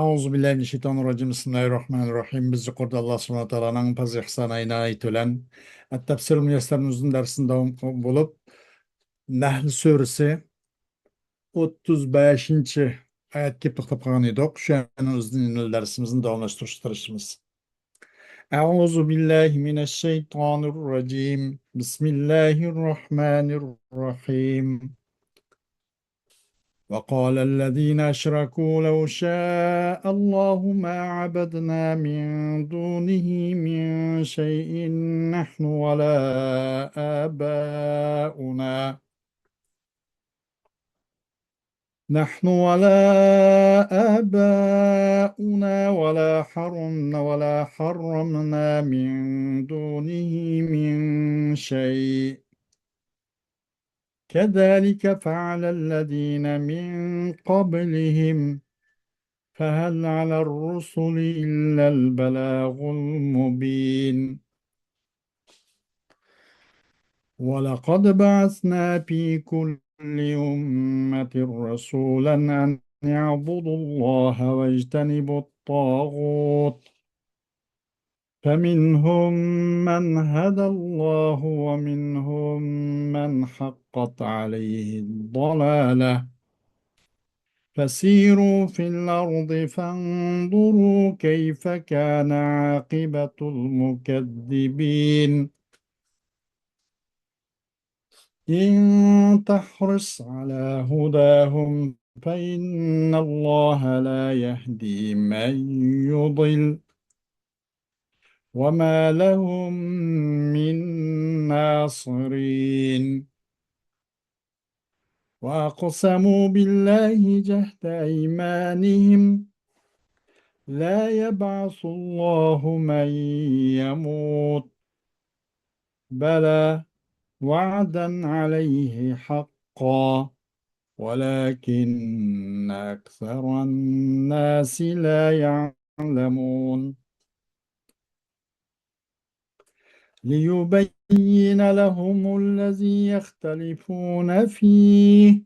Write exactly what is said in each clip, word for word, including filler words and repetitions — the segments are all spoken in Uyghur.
أعوذ بالله من الشيطان الرجيم. بسم الله الرحمن الرحيم. بىز يۇقىرىدا ئاللا سۇبھانەھۇ ۋە تائالانىڭ پەزلى ئىھسانى ئىنايىتى بىلەن ئەت-تەفسىرۇل مۇيەسسەر نۇزۇل دەرسىنى داۋام بولۇپ، نەھل سۈرىسى ئوتتۇز بەشىنچى ئايەتكە توختاپ قالغان ئىدۇق. شۇ ئايەتنىڭ ئۆزىدىن يەنە دەرسىمىزنى داۋاملاشتۇرۇشقا تىرىشىمىز. أعوذ بالله من الشيطان الرجيم. بسم الله الرحمن الرحيم. وقال الذين أشركوا لو شاء الله ما عبدنا من دونه من شيء نحن ولا آباؤنا نحن ولا آباؤنا ولا حرمنا ولا حرمنا من دونه من شيء كذلك فعل الذين من قبلهم فهل على الرسل إلا البلاغ المبين. ولقد بعثنا في كل أمة رسولا أن اعبدوا الله واجتنبوا الطاغوت فمنهم من هدى الله ومنهم من حقت عليه الضلالة فسيروا في الأرض فانظروا كيف كان عاقبة المكذبين. إن تحرص على هداهم فإن الله لا يهدي من يضل وما لهم من ناصرين. وأقسموا بالله جهد أيمانهم لا يبعث الله من يموت بلى وعدا عليه حقا ولكن أكثر الناس لا يعلمون. ليبين لهم الذي يختلفون فيه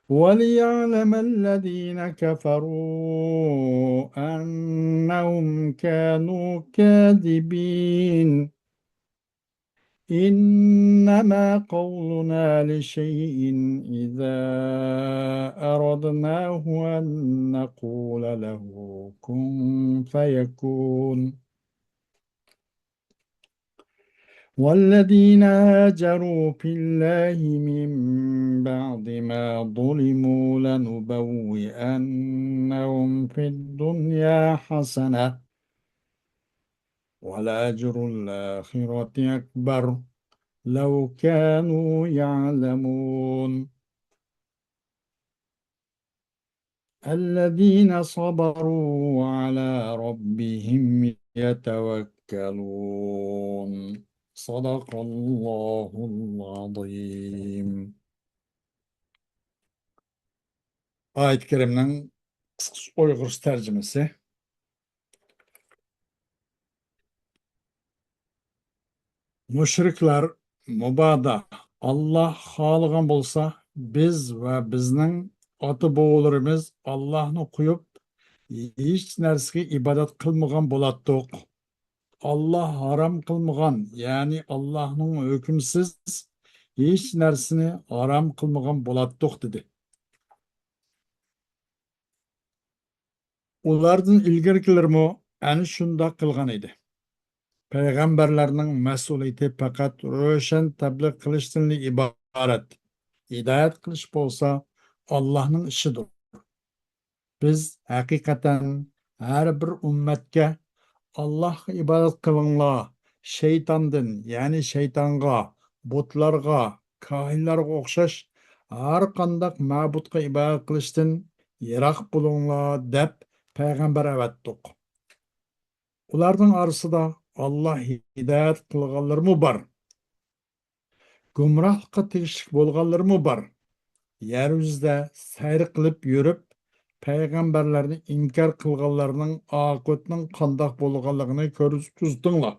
وليعلم الذين كفروا أنهم كانوا كاذبين. إنما قولنا لشيء إذا أردناه أن نقول له كن فيكون. والذين هاجروا في الله من بعد ما ظلموا لنبوئنهم في الدنيا حسنة ولأجر الآخرة أكبر لو كانوا يعلمون. الذين صبروا وعلى ربهم يتوكلون. صدق الله العظيم. ئايەت كەرىمنىڭ قىسقىچە ئۇيغۇرچە تەرجىمىسى. مۇشرىكلار مۇبادا، ئاللا خالىغان بولسا، بىز ۋە بىزنىڭ ئاتا-بوۋىلىرىمىز ئاللاھنى قويۇپ، ھېچ نەرسىگە ئىبادەت قىلمىغان بولاتتۇق. ئاللا ھارام قىلمىغان، يەنى ئاللاھنىڭ ھۆكمىسىز ھېچ نەرسىنى ھارام قىلمىغان بولاتتۇق، دېدى. ئۇلاردىن ئىلگىرىكىلەرمۇ ئەنە شۇنداق قىلغان ئىدى. پەيغەمبەرلەرنىڭ مەسئۇلىيىتى پەقەت روشەن تەبلىغ قىلىشتىنلا ئىبارەت. ھىدايەت قىلىش بولسا ئاللاھنىڭ ئىشىدۇر. بىز ھەقىقەتەن ھەر بىر ئۈممەتكە ئاللاھقا ئىبادەت قىلىڭلار، شەيتاندىن، يەنى شەيتانغا، بۇتلارغا، كاھىنلارغا ئوخشاش ھەر قانداق مەبۇدقا ئىبادەت قىلىشتىن يىراق بولۇڭلار دەپ پەيغەمبەر ئەۋەتتۇق. ئۇلارنىڭ ئارىسىدا ئاللا ھىدايەت قىلغانلىرىمۇ بار. گۇمراھلىققا تېگىشلىك بولغانلىرىمۇ بار. يەر يۈزىدە سەير قىلىپ يۈرۈپ، پەيغەمبەرلەرنى ئىنكار قىلغانلارنىڭ ئاقىۋىتىنىڭ قانداق بولغانلىقىنى كۆرۈپ كۆزىتىڭلار.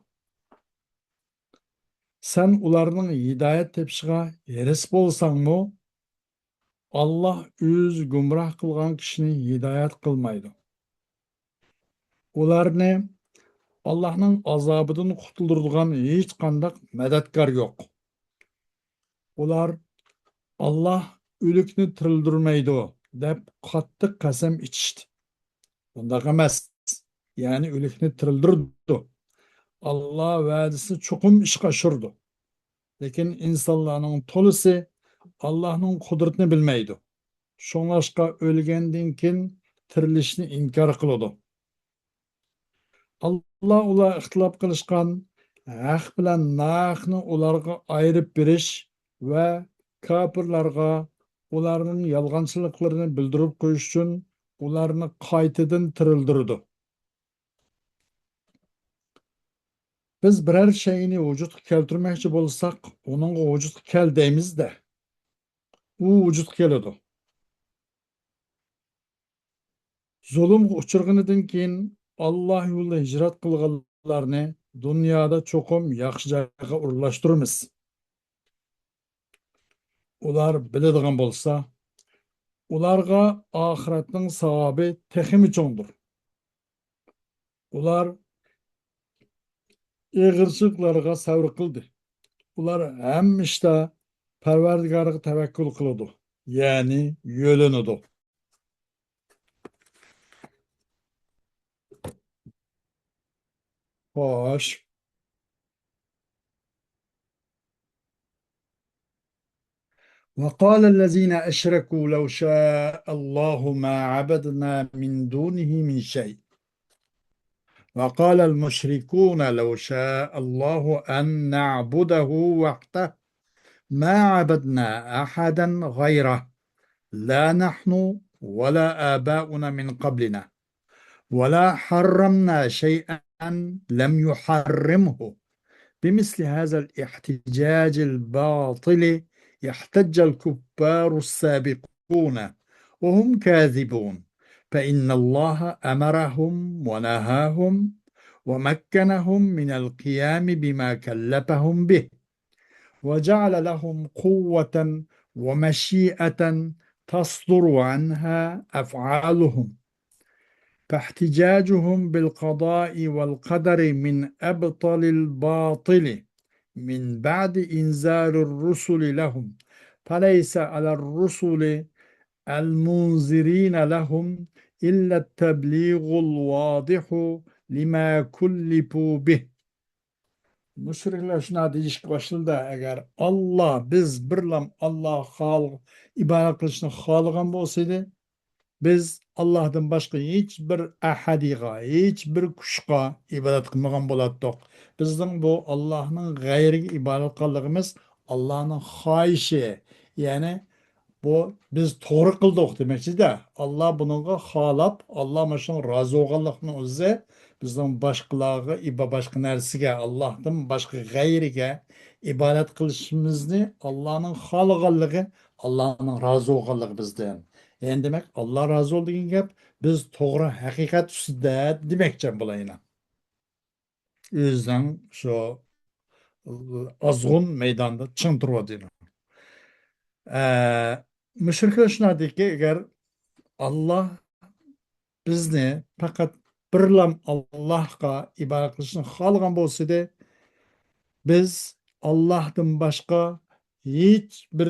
سەن ئۇلارنىڭ ھىدايەت تېپىشىغا ھېرىس بولساڭمۇ، ئاللاھ ئۆزى گۇمراھ قىلغان كىشىنى ھىدايەت قىلمايدۇ. ئۇلارنى ئاللاھنىڭ ئازابىدىن قۇتۇلدۇرىدىغان ھېچقانداق مەدەتكار يوق. ئۇلار «ئاللاھ ئۆلۈكنى تىرىلدۈرمەيدۇ» دەپ قاتتىق قەسەم ئىچىشتى. بۇنداق ئەمەس. يەنى ئۆلۈكنى تىرىلدۈرىدۇ. ئاللاھ ۋەدىسىنى چوقۇم ئىشقا ئاشۇرىدۇ. لېكىن ئىنسانلارنىڭ تولىسى ئاللاھنىڭ قۇدرىتىنى بىلمەيدۇ. شۇڭلاشقا ئۆلگەندىن كېيىن تىرىلىشنى ئىنكار قىلىدۇ. ئاللاھ ئۇلار ئىختىلاپ قىلىشقان ھەق بىلەن ناھەقنى ئۇلارغا ئايرىپ بېرىش ۋە كاپىرلارغا ئۇلارنىڭ يالغانچىلىقلىرىنى بىلدۈرۈپ قويۇش ئۈچۈن ئۇلارنى قايتىدىن تىرىلدۈرىدۇ. بىز بىرەر شەيئىنى ۋۇجۇدقا كەلتۈرمەكچى بولساق، ئۇنىڭغا «ۋۇجۇدقا كەل» دەيمىز-دە، ئۇ ۋۇجۇدقا كېلىدۇ. زۇلۇمغا ئۇچرىغىنىدىن كېيىن ئاللاھ يولىدا ھىجرەت قىلغانلارنى دۇنيادا چوقۇم ياخشى جايغا ئورۇنلاشتۇرىمىز. ئۇلار بىلىدىغان بولسا، ئۇلارغا ئاخىرەتنىڭ ساۋابى تېخىمۇ چوڭدۇر. ئۇلار ئېغىرچىلىقلارغا سەۋر قىلدى. ئۇلار ھەممە ئىشتا پەرۋەردىگارىغا تەۋەككۈل قىلىدۇ، يەنى يۆلىنىدۇ. خوش. وقال الذين أشركوا لو شاء الله ما عبدنا من دونه من شيء. وقال المشركون لو شاء الله أن نعبده وحده ما عبدنا أحدا غيره لا نحن ولا آباؤنا من قبلنا ولا حرمنا شيئا لم يحرمه. بمثل هذا الاحتجاج الباطل احتج الكفار السابقون وهم كاذبون، فإن الله أمرهم ونهاهم ومكنهم من القيام بما كلفهم به، وجعل لهم قوة ومشيئة تصدر عنها أفعالهم، فاحتجاجهم بالقضاء والقدر من أبطل الباطل من بعد إنذار الرسل لهم، فليس على الرسل المنذرين لهم إلا التبليغ الواضح لما كلفوا به. مۇشرىكلار شۇنداق دېيىشكە باشلىدى، ئەگەر ئاللا، بىز بىرلا ئاللاغا خال-، ئىبادەت قىلىشنى خالىغان بولسىدى، بىز ئاللاھتىن باشقا ھېچ بىر ئەھەدىغا، ھېچ بىر كۈچقا ئىبادەت قىلمىغان بولاتتۇق. بىزنىڭ بۇ ئاللاھنىڭ غەيرىگە ئىبادەت قىلغانلىقىمىز ئاللاھنىڭ خاھىشى، يەنى بۇ بىز توغرا قىلدۇق دېمەكچىدە. ئاللا بۇنىڭغا خالاپ، ئاللا مانا شۇنىڭغا رازى بولغانلىقنىڭ ئۆزى بىزنىڭ باشقىلارغا ئىبا-، باشقا نەرسىگە، ئاللاھتىن باشقا غەيرىگە ئىبادەت قىلىشىمىزنى ئاللانىڭ خالىغانلىقى، ئاللانىڭ رازى بولغانلىقى بىزدىن. يەنى دېمەك، ئاللا رازى بولدى دېگەن گەپ، بىز توغرا ھەقىقەت ئۈستىدە دېمەكچى بۇلار يەنە. ئۆزىنىڭ شۇ ئازغۇن مەيدانىدا چىڭ تۇرۇۋاتىدۇ. ئە، مۇشرىكلار شۇنداق دەيدىكى، ئەگەر ئاللا بىزنى پەقەت بىرلا ئاللاغا ئىبادەت قىلىشنى خالىغان بولسىدى، بىز ئاللاھتىن باشقا ھېچ بىر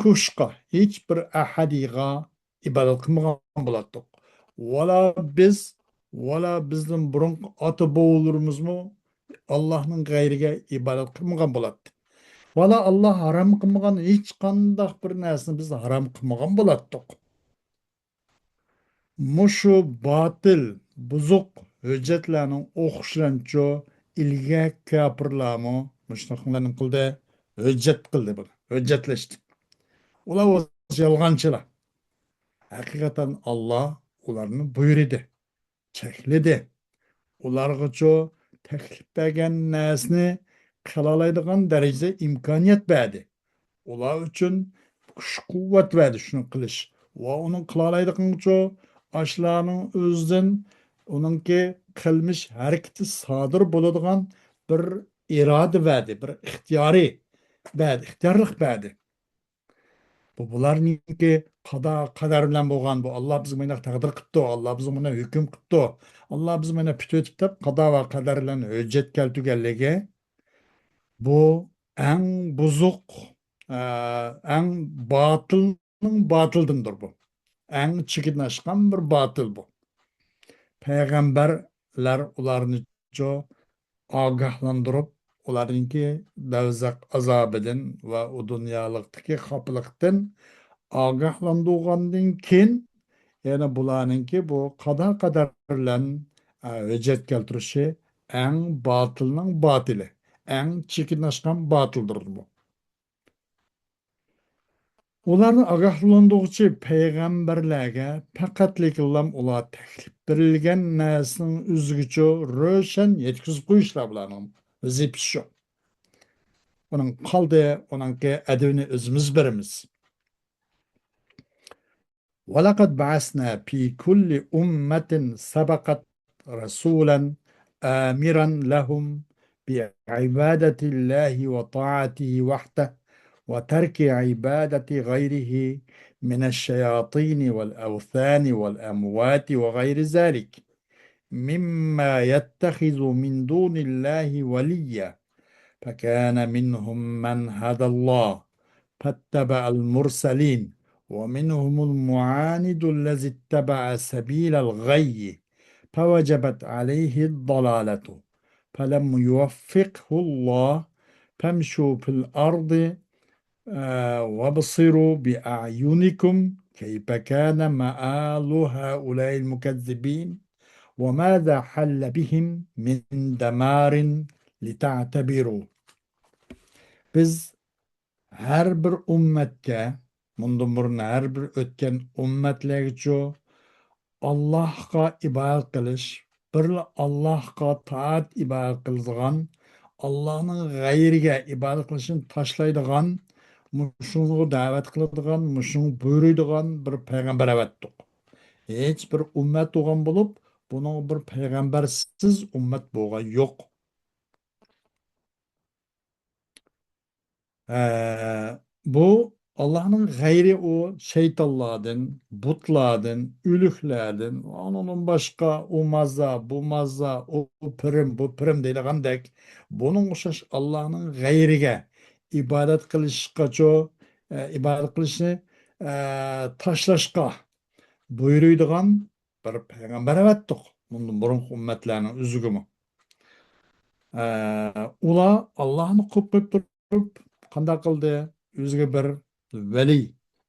كۈچقا، ھېچ بىر ئەھەدىغا ئىبادەت قىلمىغان بولاتتۇق. ۋالا بىز، ۋالا بىزدىن بۇرۇنقى ئاتا-بوۋىلىرىمىزمۇ ئاللاھنىڭ غەيرىگە ئىبادەت قىلمىغان بولاتتى. ۋالا ئاللاھ ھارام قىلمىغان ھېچقانداق بىر نەرسىنى بىز ھارام قىلمىغان بولاتتۇق. مۇشۇ باتىل، بۇزۇق ھۆججەتلەرنىڭ ئوقۇشلىرىنچۇ ئىلگەركى كاپىرلارمۇ مۇشۇنداقلارنى قىلدى، ھۆججەت قىلدى بۇنى، ھۆججەتلەشتى. ئۇلار بولسا يالغانچىلار. ھەقىقەتەن ئاللا ئۇلارنى بۇيرۇدى، چەكلىدى. ئۇلارغىچۇ تەكلىپ بەرگەن نەرسىنى قىلالايدىغان دەرىجىدە ئىمكانىيەت بەردى. ئۇلار ئۈچۈن كۈچ-قۇۋۋەت بەردى شۇنى قىلىش. ۋە ئۇنىڭ قىلالايدىغىنىچۇ ئاشۇلارنىڭ ئۆزىدىن ئۇنىڭكى قىلمىش ھەرىكىتى سادىر بولىدىغان بىر ئىرادە بەردى، بىر ئىختىيارى بەردى، ئىختىيارلىق بەردى. بۇ بۇلارنىڭكى قادا قەدەر بىلەن بولغان، بۇ ئاللا بىزگە مۇنداق تەقدىر قىپتۇ، ئاللا بىزگە مۇنداق ھۆكۈم قىپتۇ، ئاللا بىزنى مانا پۈتۈۋېتىپتۇ دەپ قادا ۋە قەدەر بىلەن ھۆججەت كەلتۈرگەنلىكى، بۇ ئەڭ بۇزۇق، ئە، ئەڭ باتىلنىڭ باتىلىدىندۇر بۇ. ئەڭ چېكىدىن ئاشقان بىر باتىل بۇ. پەيغەمبەرلەر ئۇلارنىچۇ ئاگاھلاندۇرۇپ، ئۇلارنىڭكى دوزاخ ئازابىدىن ۋە ئۇ دۇنيالىقتىكى خاپىلىقتىن ئاگاھلاندۇرغاندىن كېيىن، يەنە بۇلارنىڭكى بۇ قادا قەدەر بىلەن، ئە، ھۆججەت كەلتۈرۈشى ئەڭ باتىلنىڭ باتىلى، ئەڭ چېكىدىن ئاشقان باتىلدۇر بۇ. ئۇلارنى ئاگاھلاندۇرغۇچى پەيغەمبەرلەرگە پەقەتلىكىلا ئۇلار تەكلىپ بېرىلگەن نەرسىنىڭ ئۆزىگىچۇ روشەن يەتكۈزۈپ قويۇشلا بۇلارنىڭ ۋەزىپىسى شۇ. ئۇنىڭ قالدى، ئۇنىڭكى ئەدىبىنى ئۆزىمىز بېرىمىز. ولقد بعثنا في كل أمة سبقت رسولا آمرا لهم بعبادة الله وطاعته وحده وترك عبادة غيره من الشياطين والأوثان والأموات وغير ذلك مما يتخذ من دون الله وليا فكان منهم من هدى الله فاتبع المرسلين ومنهم المعاند الذي اتبع سبيل الغي فوجبت عليه الضلالة فلم يوفقه الله فامشوا في الأرض آه، وابصروا بأعينكم كيف كان مآل هؤلاء المكذبين وماذا حل بهم من دمار لتعتبروا. بىز ھەر بىر ئۈممەتكە، مۇندىن بۇرۇن ھەر بىر ئۆتكەن ئۈممەتلەرگىچۇ ئاللاھقا ئىبادەت قىلىش، بىرلا ئاللاھقا تائەت ئىبادەت قىلىدىغان، ئاللاھنىڭ غەيرىگە ئىبادەت قىلىشنى تاشلايدىغان، مۇشۇنىڭغا دەۋەت قىلىدىغان، مۇشۇنىڭغا بۇيرۇيدىغان بىر پەيغەمبەر ئەۋەتتۇق. ھېچ بىر ئۈممەت بولغان بولۇپ، بۇنىڭغا بىر پەيغەمبەرسىز ئۈممەت بولغان يوق. ئە، بۇ ئاللاھنىڭ غەيرى ئۇ شەيتانلاردىن، بۇتلاردىن، ئۆلۈكلەردىن، ئۇنىڭدىن باشقا ئۇ مازا، بۇ مازا، ئۇ پىرىم، بۇ پىرىم دەيدىغاندەك، بۇنىڭغا ئوخشاش ئاللاھنىڭ غەيرىگە ئىبادەت قىلىشقىچۇ، ئە، ئىبادەت قىلىشنى، ئە، تاشلاشقا بۇيرۇيدىغان بىر پەيغەمبەر ئەۋەتتۇق. بۇندىن بۇرۇنقى ئۈممەتلەرنىڭ ئۆزىگىمۇ. ئە، ئۇلار ئاللاھنى قوپۇپ قويۇپ تۇرۇپ، قانداق قىلدى؟ ئۆزىگە بىر ۋەلىي،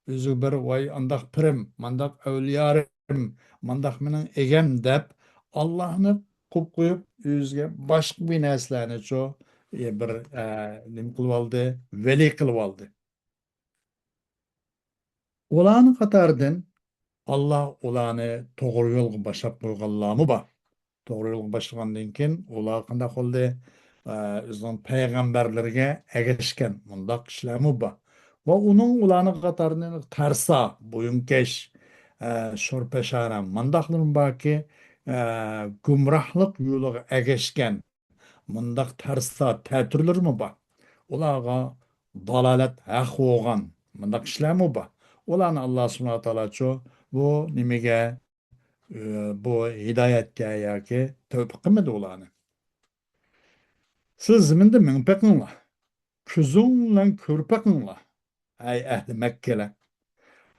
ئۆزىگە بىر، ۋاي، ئانداق پىرىم، مانداق ئەۋلىيالىرىم، مانداق مېنىڭ ئىگەم دەپ، ئاللاھنى قوپۇپ قويۇپ، ئۆزىگە باشقا بىر نەرسىلەرنىچۇ، ئە، بىر، ئە، نېمە قىلىۋالدى؟ ۋەلىي قىلىۋالدى. ئۇلارنىڭ قاتارىدىن ئاللا ئۇلارنى توغرا يولغا باشلاپ قويغانلارمۇ بار. توغرا يولغا باشلىغاندىن كېيىن ئۇلار قانداق بولدى؟ ئە، ئۆزىنىڭ پەيغەمبەرلىرىگە ئەگەشكەن مۇنداق كىشىلەرمۇ بار. ۋە ئۇنىڭ ئۇلارنىڭ قاتارىدىن تەرسا، بويۇنكەش، ئە، شورپەشانە مۇنداقلىرىمۇ باركى، ئە، گۇمراھلىق يولىغا ئەگەشكەن مۇنداق تەرسا تەتۈرلىرىمۇ بار. ئۇلارغا دالالەت ھەق بولغان مۇنداق كىشىلەرمۇ بار. ئۇلارنى ئاللا سۇبھانەھۇ ۋە تائالاچۇ بۇ نېمىگە، ئى، بۇ ھىدايەتكە ياكى تەۋپىق قىلمىدى ئۇلارنى. سىز زېمىندا مېڭىپ بېقىڭلار. كۆزۈڭ بىلەن كۆرۈپ بېقىڭلار. ئەي ئەھلى مەككىلەر!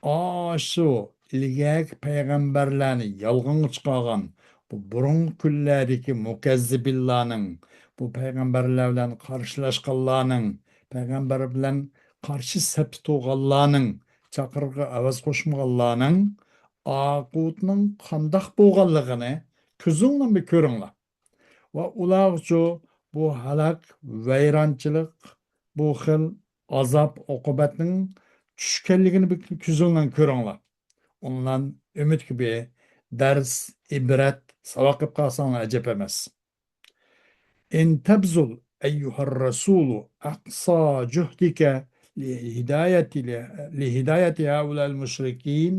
ئاشۇ ئىلگەركى پەيغەمبەرلەرنى يالغانغا چىقارغان بۇ بۇرۇنقى كۈنلەردىكى مۇكەززىبىنلارنىڭ، بۇ پەيغەمبەرلەر بىلەن قارشىلاشقانلارنىڭ، پەيغەمبەر بىلەن قارشى سەپتە تۇرغانلارنىڭ، چاقىرىقىغا ئاۋاز قوشمىغانلارنىڭ ئاقىۋىتىنىڭ قانداق بولغانلىقىنى كۆزۈڭلار بىلەن كۆرۈڭلار. ۋە ئۇلارغىچۇ بۇ ھالاك، ۋەيرانچىلىق، بۇ خىل ئازاب-ئوقۇبەتنىڭ چۈشكەنلىكىنى بىر كۆزۈڭ بىلەن كۆرۈڭلار. ئۇنىڭدىن ئۈمىدكە بىر دەرس، ئىبرەت، ساۋاق ئېلىپ قالساڭلار ئەجەب ئەمەس. إن تبذل أيها الرسول أقصى جهدك لهداية، لهداية هؤلاء المشركين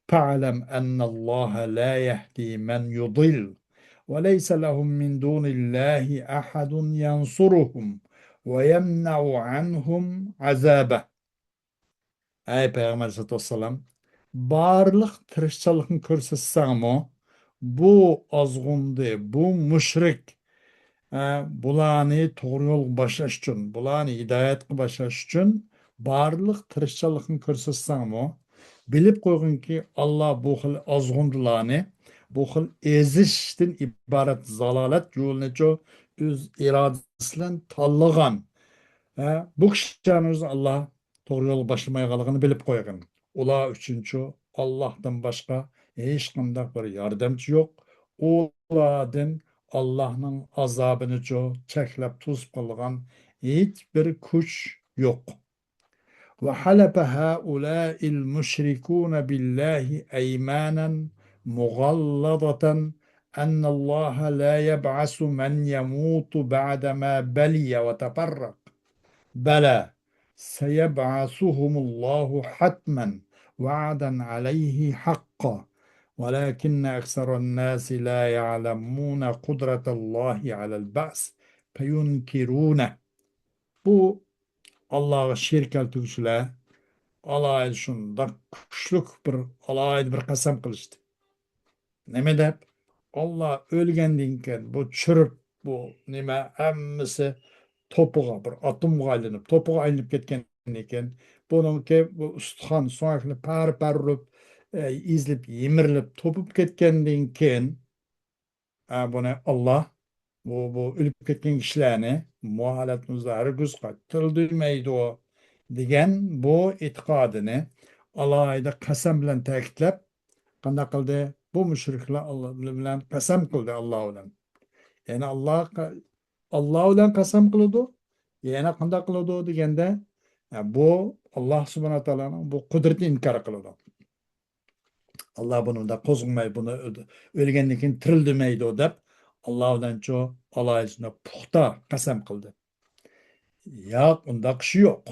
فاعلم أن الله لا يهدي من يضل وليس لهم من دون الله أحد ينصرهم ويمنع عنهم عذابه. ئەي پەيغەمبەر ئەلەيھىسسالاتۇ ۋەسسالام، بارلىق تىرىشچانلىقنى كۆرسەتسەڭمۇ، بۇ ئازغۇندى، بۇ مۇشرىك، ئە، بۇلارنى توغرا يولغا باشلاش ئۈچۈن، بۇلارنى ھىدايەتكە باشلاش ئۈچۈن بارلىق تىرىشچانلىقنى كۆرسەتسەڭمۇ، بىلىپ قويغىنكى، ئاللا بۇ خىل ئازغۇندىلارنى، بۇ خىل ئېزىشتىن ئىبارەت زالالەت يولىنىچۇ ئۆز ئىرادىسى بىلەن تاللىغان، ھە، بۇ كىشىلەرنى ئۆزى ئاللا توغرا يولغا باشلىمايدىغانلىقىنى بىلىپ قويغىن. ئۇلار ئۈچۈنچۇ ئاللاھتىن باشقا ھېچقانداق بىر ياردەمچى يوق. ئۇلاردىن ئاللاھنىڭ ئازابىنىچۇ چەكلەپ توسۇپ قالىدىغان ھېچبىر كۈچ يوق. وحلف هؤلاء المشركون بالله أيمانا مغلظة أن الله لا يبعث من يموت بعدما بلي وتفرق. بلى، سيبعثهم الله حتما وعدا عليه حقا ولكن أكثر الناس لا يعلمون قدرة الله على البعث فينكرونه. بۇ ئاللاغا شېرىك كەلتۈرگۈچىلەر ئالاھىدە شۇنداق كۈچلۈك بىر، ئالاھىدە بىر قەسەم قىلىشتى. نېمە دەپ؟ ئاللا ئۆلگەندىن كېيىن بۇ چىرىپ، بۇ نېمە ھەممىسى توپىغا، بىر ئاتومغا ئايلىنىپ، توپىغا ئايلىنىپ كەتكەندىن كېيىن، بۇنىڭكى بۇ ئۇستىخان، سۆڭەكلىرى پارە-پارە بولۇپ، ئە، ئېزىلىپ، يىمىرىلىپ، توپۇپ كەتكەندىن كېيىن، ئە، بۇنى ئاللا بۇ، بۇ ئۆلۈپ كەتكەن كىشىلەرنى مۇ ھالەتتىن ئۆزى ھەرگىز قايتا تىرىلدۈرمەيدۇ دېگەن بۇ ئېتىقادىنى ئالاھىدە قەسەم بىلەن تەكىتلەپ، قانداق قىلدى؟ بۇ مۇشرىكلار ئاللا بىلەن قەسەم قىلدى، ئاللا بىلەن. يەنى ئاللا، ئاللا بىلەن قەسەم قىلىدۇ. يەنە قانداق قىلىدۇ دېگەندە، ئە، بۇ ئاللا سۇبھانەھۇ ۋە تائالانىڭ بۇ قۇدرىتىنى ئىنكار قىلىدۇ. ئاللا بۇنى مۇنداق قوزغىماي، بۇنى ئۆ-، ئۆلگەندىن كېيىن تىرىلدۈرمەيدۇ دەپ، ئاللا بىلەنچۇ ئالاھىدە پۇختا قەسەم قىلدى. ياق، ئۇنداق ئىش يوق.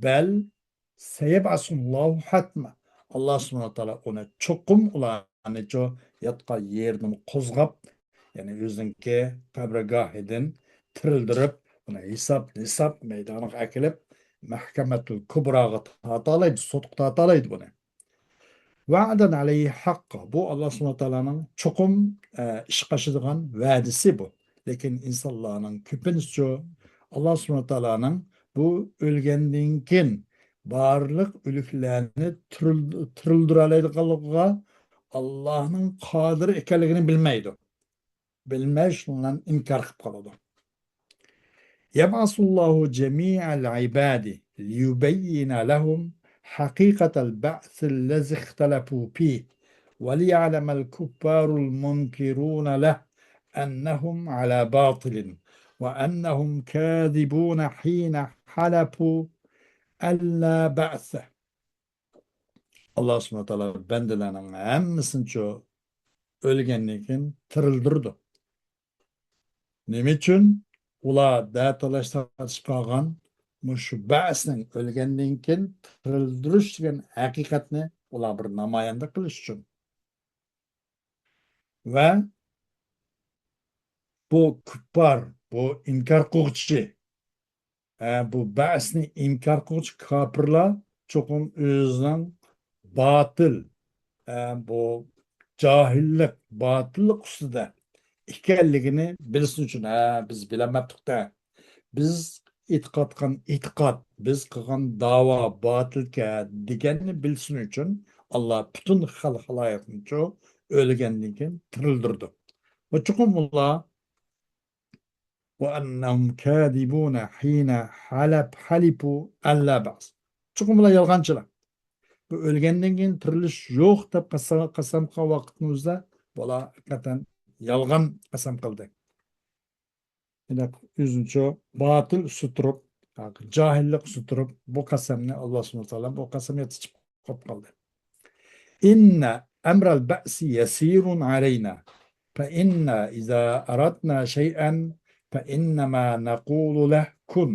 بەل سەيەبئەسۇللاھۇ ھەتما. ئاللا سۇبھانەھۇ ۋە تائالا ئۇنى چوقۇم ئۇلارنىچۇ ياتقان يېرىدىن قوزغاپ، يەنى ئۆزىنىڭكى قەبرىگاھىدىن تىرىلدۈرۈپ، ئۇنى ھېساب، ھېساب مەيدانىغا ئەكېلىپ، مەھكەمەتۇل كۇبراغا تارتالايدۇ، سوتقا تارتالايدۇ بۇنى. ۋەئدەن ئەلەيھى ھەققا. بۇ ئاللا سۇبھانەھۇ ۋە تائالانىڭ چوقۇم، ئە، ئىشقا ئاشىدىغان ۋەدىسى بۇ. لېكىن ئىنسانلارنىڭ كۆپىنچىسى ئاللا سۇبھانەھۇ ۋە تائالانىڭ بۇ ئۆلگەندىن كېيىن بارلىق ئۆلۈكلەرنى تىرىل-، تىرىلدۈرەلەيدىغانلىقىغا ئاللانىڭ قادىر ئىكەنلىكىنى بىلمەيدۇ. بىلمەي شۇنىڭ بىلەن ئىنكار قىلىپ قالىدۇ. يبعث الله جميع العباد ليبين لهم حقيقة البعث الذي اختلفوا فيه وليعلم الكفار المنكرون له أنهم على باطل وأنهم كاذبون حين حلفوا ألا بعث. ئاللا سۇبھانەھۇ ۋە تائالا بەندىلەرنىڭ ھەممىسىنىچۇ ئۆلگەندىن كېيىن تىرىلدۈرىدۇ. نېمە ئۈچۈن؟ ئۇلار دەتالاش تارتىشىپ قالغان مۇشۇ بەئسنىڭ، ئۆلگەندىن كېيىن تىرىلدۈرۈش دېگەن ھەقىقەتنى ئۇلار بىر نامايەندە قىلىش ئۈچۈن. ۋە بۇ كۇپپار، بۇ ئىنكار قىلغۇچى، ھە، بۇ بەئسنى ئىنكار قىلغۇچى كاپىرلار چوقۇم ئۆزىنىڭ باتىل، ھە، بۇ جاھىللىق، باتىللىق ئۈستىدە ئىكەنلىكىنى بىلسۇن ئۈچۈن، ھە، بىز بىلەلمەپتۇق-دە، بىز ئېتىقاد قىلغان ئېتىقاد، بىز قىلغان داۋا باتىلكەن دېگەننى بىلسۇن ئۈچۈن، ئاللا پۈتۈن خەلق خالايىقنىچۇ ئۆلگەندىن كېيىن تىرىلدۈرىدۇ. ۋە چوقۇم ئۇلار وأنهم كاذبون حين حلف، حلفوا ألا بعث. چوقۇم بۇلار يالغانچىلار. بۇ ئۆلگەندىن كېيىن تىرىلىش يوق دەپ قەسەم، قەسەم قىلغان ۋاقىتنىڭ ئۆزىدە بۇلار ھەقىقەتەن يالغان قەسەم قىلدى. دېمەك، ئۆزىنىچە باتىل ئۈستىدە تۇرۇپ، جاھىللىق ئۈستىدە تۇرۇپ، بۇ قەسەمنى ئاللا سۇبھانەھۇ ۋە تائالا بۇ قەسەمگە تىچىپ قويۇپ قالدى. إن أمر البعث يسير علينا، فإنا إذا أردنا شيئا فإنما نقول له كن،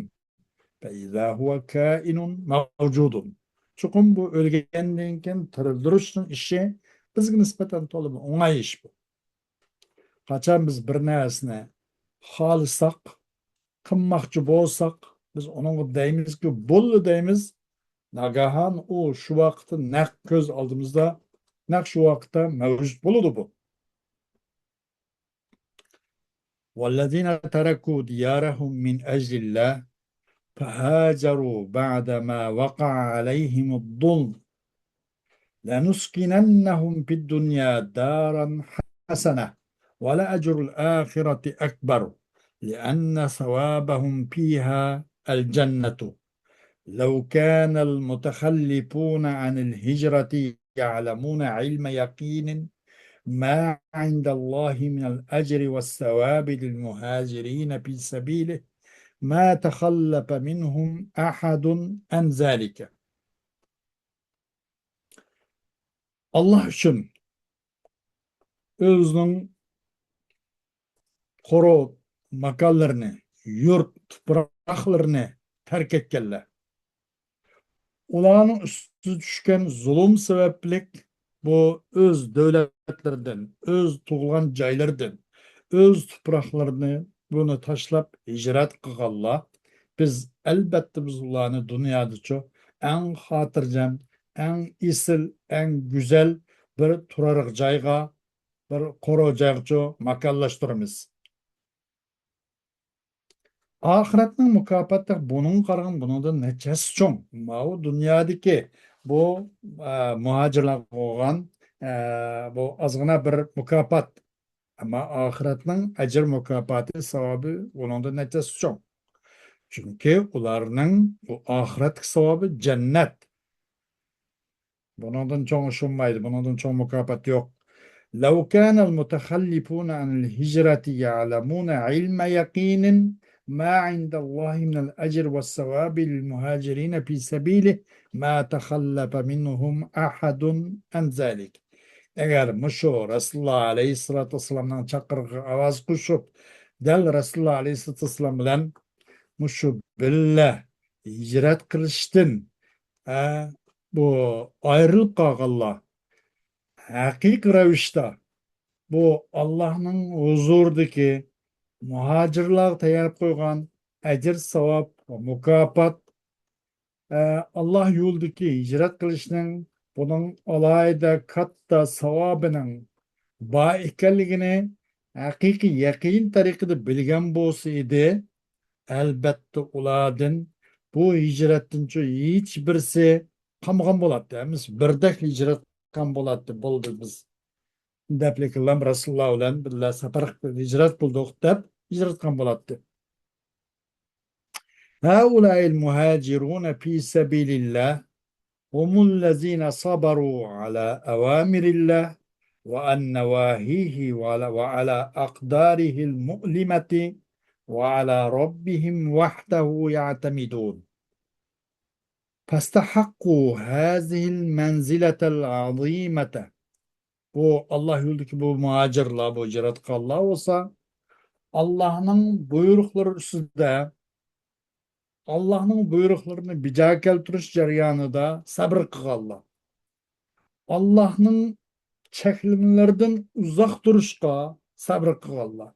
فإذا هو كائن موجود. چوقۇم بۇ ئۆلگەندىن كېيىن تىرىلدۈرۈشنىڭ ئىشى بىزگە نىسبەتەن تولىمۇ ئوڭاي ئىش بۇ. قاچان بىز بىر نەرسىنى خالىساق، قىلماقچى بولساق، بىز ئۇنىڭغا دەيمىزكى، بولدى دەيمىز، ناگاھان ئۇ شۇ ۋاقىتتا نەق كۆز ئالدىمىزدا، نەق شۇ ۋاقىتتا مەۋجۇت بولىدۇ بۇ. والذين تركوا ديارهم من أجل الله فهاجروا بعد ما وقع عليهم الظلم لنسكننهم في الدنيا دارا حسنة ولأجر الآخرة أكبر لأن ثوابهم فيها الجنة لو كان المتخلفون عن الهجرة يعلمون علم يقين ما عند الله من الأجر والثواب للمهاجرين في سبيله ما تخلف منهم أحد عن ذلك. ئاللاھ ئۈچۈن ئۆزىنىڭ قورۇ ماكانلىرىنى، يۇرت، تۇپراقلىرىنى تەرك ئەتكەنلەر، ئۇلارنىڭ ئۈستىگە چۈشكەن زۇلۇم سەۋەبلىك بۇ ئۆز دۆلەتلىرىدىن، ئۆز تۇغۇلغان جايلىرىدىن، ئۆز تۇپراقلىرىنى بۇنى تاشلاپ ھىجرەت قىلغانلار، بىز ئەلبەتتە بىز ئۇلارنى دۇنيادىچۇ ئەڭ خاتىرجەم، ئەڭ ئېسىل، ئەڭ گۈزەل بىر تۇرار جايغا، بىر قورۇ جايغىچۇ ماكانلاشتۇرىمىز. ئاخىرەتنىڭ مۇكاپاتى بۇنىڭغا قارىغان بۇنىڭدىن نەچچە ھەسسە چوڭ. ماۋۇ دۇنيادىكى بۇ، ئە، مۇھاجىرلارغا بولغان، ئە، بۇ ئازغىنە بىر مۇكاپات. ئەمما ئاخىرەتنىڭ ئەجىر مۇكاپاتى، ساۋابى ئۇنىڭدىن نەچچە ھەسسە چوڭ. چۈنكى ئۇلارنىڭ بۇ ئاخىرەتتىكى ساۋابى جەننەت. بۇنىڭدىن چوڭ ئىش بولمايدۇ، بۇنىڭدىن چوڭ مۇكاپات يوق. لو كان المتخلفون عن الهجرة يعلمون علم يقين ما عند الله من الأجر والثواب للمهاجرين في سبيله ما تخلف منهم أحد عن ذلك. ئەگەر مۇشۇ رەسۇلۇللاھ ئەلەيھىسسالاتۇ ۋەسسالامنىڭ چاقىرىقىغا ئاۋاز قوشۇپ، دەل رەسۇلۇللاھ ئەلەيھىسسالاتۇ ۋەسسالام بىلەن مۇشۇ بىللە ھىجرەت قىلىشتىن، ئە، بۇ ئايرىلىپ قالغانلار ھەقىقىي رەۋىشتە بۇ ئاللاھنىڭ ھۇزۇرىدىكى مۇھاجىرلارغا تەييارلاپ قويغان ئەجىر، ساۋاب ۋە مۇكاپات، ئە، ئاللاھ يولىدىكى ھىجرەت قىلىشنىڭ بۇنىڭ ئالاھىدە كاتتا ساۋابىنىڭ بار ئىكەنلىكىنى ھەقىقىي يەقىن تەرىقىدە بىلگەن بولسا ئىدى، ئەلبەتتە ئۇلاردىن بۇ ھىجرەتتىنچۇ ھېچ بىرسى قالمىغان بولاتتى. ھەممىسى بىردەك ھىجرەت قىلغان بولاتتى. بولدى، بىز دەپلىكىلەم رەسۇلۇللاھ بىلەن بىللە سەپەر قىلىپ ھىجرەت قىلدۇق دەپ ھىجرەت قىلغان بولاتتى. هؤلاء المهاجرون في سبيل الله هم الذين صبروا على أوامر الله وعن نواهيه وعلى، وعلى أقداره المؤلمة وعلى ربهم وحده يعتمدون. فاستحقوا هذه المنزلة العظيمة. بۇ ئاللاھ يولىدىكى بۇ مۇھاجىرلار، بۇ ھىجرەت قىلغانلار بولسا، ئاللاھنىڭ بۇيرۇقلىرى ئۈستىدە، ئاللاھنىڭ بۇيرۇقلىرىنى بىجا كەلتۈرۈش جەريانىدا سەبرى قىلغانلار. ئاللاھنىڭ چەكلىمىلىرىدىن ئۇزاق تۇرۇشقا سەبرى قىلغانلار.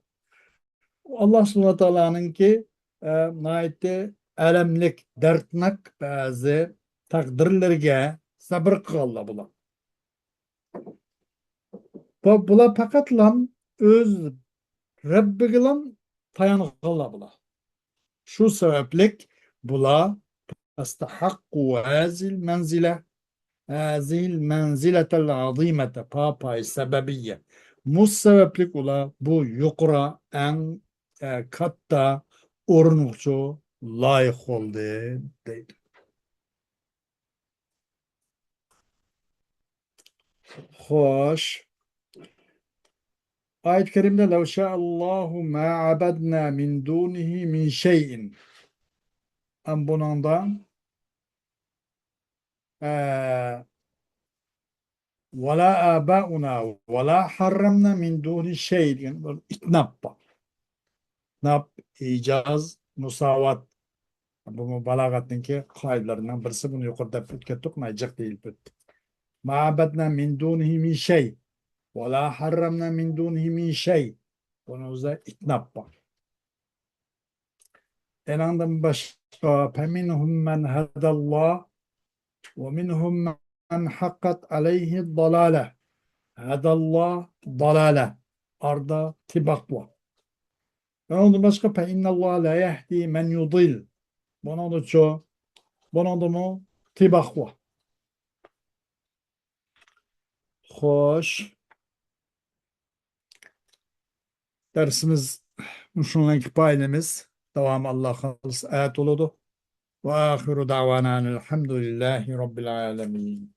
ئاللاھ سۇبھانەھۇ ۋە تائالانىڭكى، ئە، ناھايىتى ئەلەملىك، دەردناك بەزى تەقدىرلىرىگە سەبرى قىلغانلار بۇلار. بۇ، بۇلار پەقەتلا ئۆز رەببىگىلا تايانغانلار بۇلار. شۇ سەۋەبلىك بۇلار فاستحقوا هذه المنزلة، هذه المنزلة العظيمة، پا پاي سەبەبىيە. مۇشۇ سەۋەبلىك ئۇلار بۇ يۇقىرى، ئەڭ، ئە، كاتتا ئورۇنغىچۇ لايىق بولدى، دەيدۇ. خوش. ئايەت كەرىمىدە لو شاء الله ما عبدنا من دونه من شيء. ئەم بۇنىڭدا، ئە، ولا آباؤنا ولا حرمنا من دونه شيء دېگەن بىر ئىتناپ بار. ئىتناپ، ئىجاز، مۇساۋات. بۇمۇ بالاغەتنىڭكى قائىدىلىرىنىڭ بىرسى، بۇنى يۇقىرىدا دەپ ئۆتكەتتۇق، مانا جىق دېيىلىپ ئۆتتى. ما عبدنا من دونه من شيء ولا حرمنا من دونه من شيء. بۇنىڭ ئۆزىدە ئىتناپ بار. ئېنىڭدىن باشقا، فمنهم من هدى الله، ومنهم من حقت عليه الضلالة. هدى الله ضلالة. ئارىدا تى باق بار. ئۇنىڭدىن باشقا فإن الله لا يهدي من يضل. بۇنىڭدىچۇ؟ بۇنىڭدىمۇ تى باق بار. خوش. دەرسىمىز مۇشۇنىڭ بىلەن كۇپايىلىمىز. داۋامى ئاللا خالىسا ئەتە بولىدۇ. وآخر دعوانا أن الحمد لله رب العالمين.